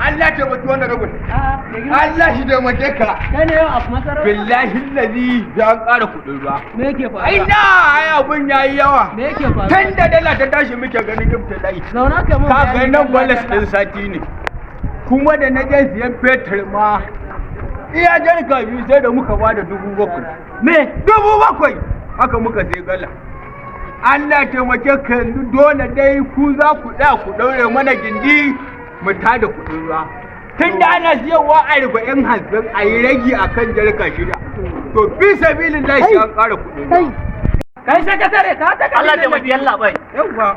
Allah taimaki wannan ragun. A'a, da girma. Allah shi taimake ka. Kai ne yau a masarauta? Billahi lazi da an ƙara kuɗin ruwa. Me yake faruwa? Ai na ai abun yayi yawa. Me yake faruwa? Tun da dala ta tashi muke ganin ibtila'i. Zauna ka mun Ka ga bayani nan dalla balas dalla. ɗin sati ne. Kuma da na je siyan fetur ma iya jarka biyu sai da muka bada 7,000. Me? 7,000 haka muka sai gala. Allah taimake ka, yanzu dole dai ku za ku tsaya ku ɗaure mana gindi mu tada kuɗin ruwa. Tun da ana siyarwa 40, 50, a yi ragi a kan jarka shida. To fi sabilin lashi an ƙara kuɗin ruwa. Kai sakatare ka ta Allah taimaki yalla bai. Yawwa.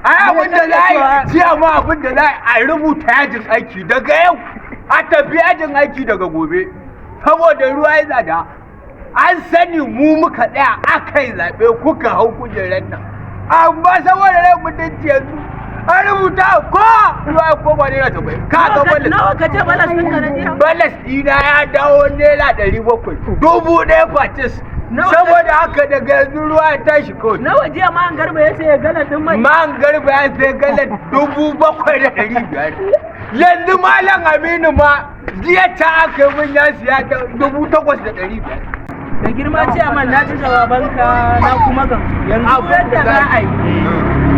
Ai abin da za a yi jiya ma, abin da za a yi, a rubuta yajin aiki daga yau, a tafi yajin aiki daga gobe, saboda ruwa ya tsada. An sani mu muka tsaya aka yi zaɓe kuka hau kujerar nan, amma saboda rai mutunci yanzu an rubuta ko ruwa ya koma ₦70. Ka ga balas. Nawa ka ce balas ɗinka na jiya? Balas ɗina ya dawo ₦700, 1,000 fatis. Nawa? Saboda haka daga yanzu ruwa ya tashi kawai. Nawa jiya man Garba ya sayi galan ɗin mai? Man Garba ya sai galan 7,500. Yanzu Malam Aminu ma jiya ta aka yi min ya siya ta 8,500. Da girma ciyaman, na ji jawabanka na kuma gamsu. Yanzu Abin da yadda za a yi.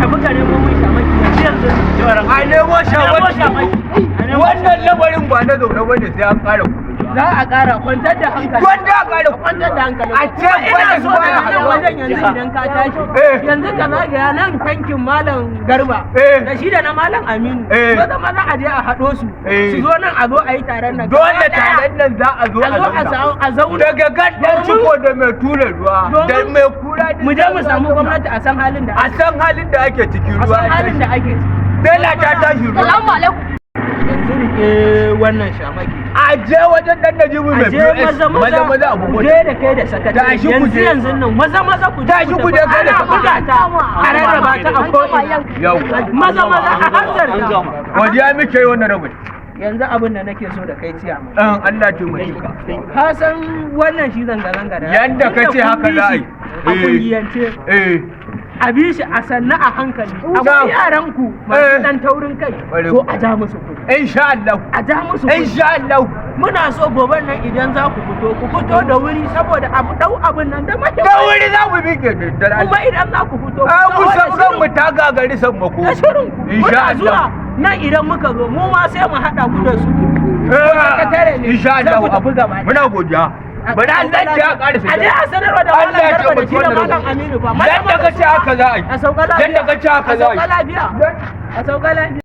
Tafi ka nemo mun shamaki yanzu yanzu. A nemo shamaki. shamaki. A nemo. Wannan lamarin ba na zaune bane, sai an ƙara kuɗi. Za a ƙara, kwantar da hankali. Wanda a ƙara kuɗi. Kwantar da hankali. A ce Kuma ina balas so baya daga nan haɗuwa. wajen yanzu idan ka tashi. Yanzu ka zagaya nan tankin Malam Garba. Da shi da na Malam Aminu. Maza maza a je a haɗo su. Su zo nan a zo a yi taron nan. Dole Gaba ɗaya. taron nan za a zo A zo a zauna. a zauna. Daga gan ɗan ciko da mai tura ruwa da mai kura duk Mu je mu za a samu zauna. gwamnati a san halin da A san halin da ake ciki, a ruwa san ya halin da tashi. ake ciki. Dala ta tashi ruwa. Salamu alaikum. Yanzu rike wannan shamaki. A je wajen dan Najibu mai A je POS. maza maza maza abu ku je da kai da sakatare. Tashi ku Yanzu je. yanzu nan maza maza ku je. Tashi ku je kai da Ana buga ta a rarraba ta a ko'ina. Yau. Maza maza a hanzarta. Godiya muke yi wannan rabin. Yanzu abin da nake so da kai, ciyama, Dan Allah taimake ka. Ka san wannan shi zanga-zanga da Yanda ka ce haka za a yi. A kungiyance a bi shi a sannu a hankali. Akwai yaran ku masu dan taurin kai, Ƙwarai. to a ja musu kuɗi. Insha Allah. A ja musu kuɗi. Insha Allah. Muna so goben nan idan za ku fito, ku fito da wuri saboda abu dau abin nan da Da muhimmanci. wuri za mu bi ke da Kuma Allah. idan za ku fito, ku A taho mu da san mu shirin ta gagari sammako. Da shirin ku. Insha Muna Allah. zuwa nan idan muka zo, mu ma sai mu haɗa ku da su. Sakatare ne. Insha Sai Allah. ku tafi gaba ɗaya. Muna godiya. Bari Allah ya ƙara. A je a sanarwa da Allah Malam ya Garba da shi da taimaki wannan Malam rabin. Aminu fa. Yadda ka ce haka za a yi. A sauka lafiya. Yadda ka ce haka za a A yi. sauka lafiya. A sauka lafiya.